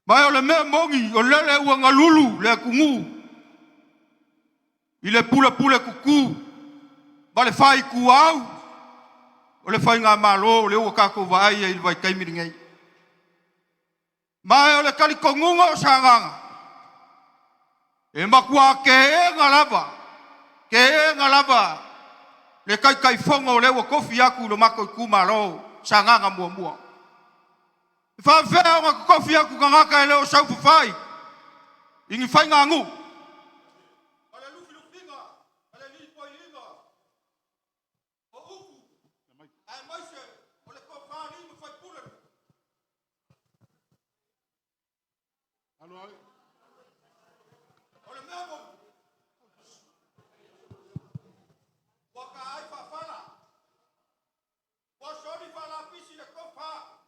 Ma o le mea moni o lele ua galulu le atunuu i le pulepule tutu ma le faaituau o le Faigamalo lea ua tatou vaai ai i le vaitaimi lenei. Ma o le talitonuga o Sagaga, e matua teena lava, teena lava le Taitaifono o lea ua tofi atu i lo matou itumalo Sagaga 1. E faafefea ona totofi atu tagata e le o saufafai i ni faiganuu ma le lufilufiga ma le lipoiina o upu aemaise o le tofa a alii ma faipule. O le mea moni, ua taai faafala, ua soli faalapisi le tofa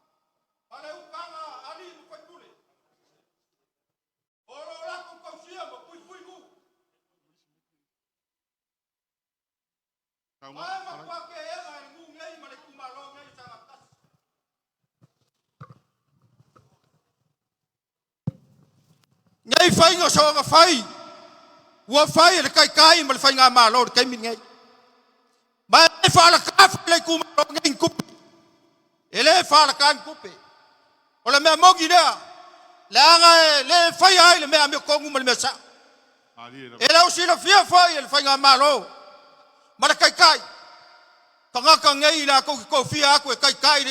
ma le utaga a alii ma faipule o lo o latou tausia ma puipui nuu. Ma e matua teena e le nuu nei ma le itumalo nei o Sagaga 1. Nei faiga soona fai ua fai e le Taitai ma le Faigamalo i le taimi lenei. Ma e le faalatafa le itumalo nei i ni tupe. E le faalata ni tupe. O le mea moni lea, leaga e le faia ai le mea amiotonu ma le mea sao. E le o silafia foi e le Faigamalo ma le Taitai, tagata nei latou te tofia atu e taitai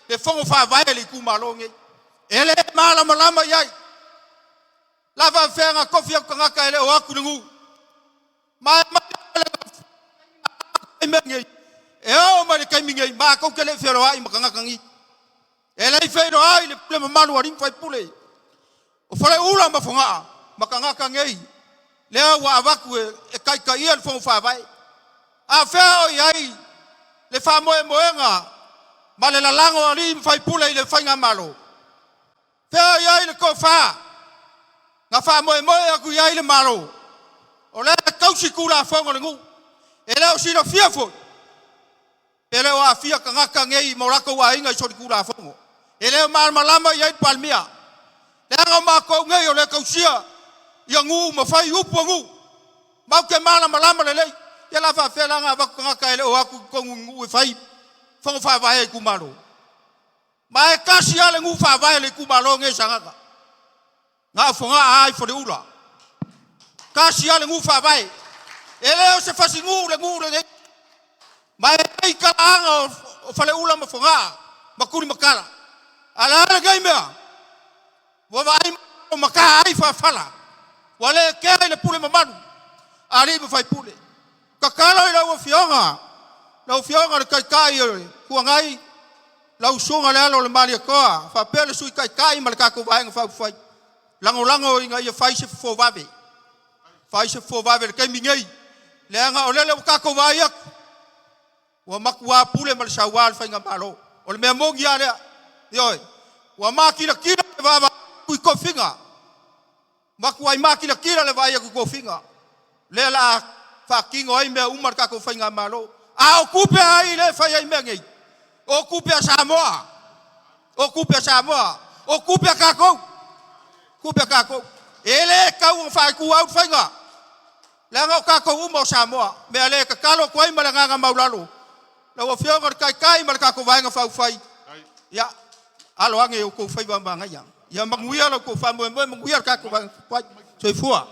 le fono faavae a le itumalo nei. E le malamalama i ai. La faafefea na tofi atu tagata e le o atu i le nuu. Ma e mai nei, e oo mai le taimi nei, matou te le feloai ma tagata nei. E le feiloai le pule mamalu a alii ma faipule o Faleula ma Fogaa ma tagata nei lea ua avatu e taitaia le fono faavae. A fea o i ai le faamoemoega ma le lalago o alii ma faipule i le Faigamalo? Fea o i ai le tofa na faamoemoe atu i ai le Malo? O lea e tausi Tulafono a le nuu. E le o silafia foi pe le o aafia tagata nei ma o latou aiga i solitulafono. E le o malamalama i ai le Palemia, leaga o matou nei o le tausia ia nuu ma fai upu o nuu, matou te malamalama lelei. Ia la faafefea la ona avatu tagata e le o atu i totonu i nuu e fai fono faavae a itumalo? Ma e tasi lava le nuu faavae a le itumalo nei Sagaga, na o Fogaa lava i Faleula. Tasi lava le nuu faavae. E le o se fasinuu le nuu lenei. Ma e i ai talaaga o Faleula ma Fogaa ma Tulimatala. A o le a lenei mea? Ua vaai o mataa ai faafala, ua le kea i le pule mamalu a alii ma faipule. Tatalo i lau Afioga, lau Afioga i le Taitai o le Itu Agai, lau Susuga i le Alo o le Malietoa, faapea le Sui Taitai ma le tatou Vaega Faaupufai, lagolago ina ia fai se fofo vave, fai se fofo vave i le taimi nei, leaga o lele ua tatou vaai atu, ua matua pule ma le saua le Faigamalo. O le mea moni lava lea, ioe, ua makilatila le vaavaai atu i tofiga, matuai makilatila le vaai atu i tofiga, lea o le a faatino ai mea uma le tatou Faigamalo. A o tupe a ai lea e fai ai mea nei? O tupe a Samoa, o tupe a Samoa, o tupe a tatou, tupe a tatou. E le tatau ona faaituau le faiga, leaga o tatou uma o Samoa. Mea lea e tatalo atu ai ma le agaga maualalo, lau Afioga i le Taitai ma le tatou Vaega Faaupufai, ia, alo ane i outou faiva manaia. Ia manuia lo outou faamoemoe, manuia le tatou Vaega Faaupufai. Soifua.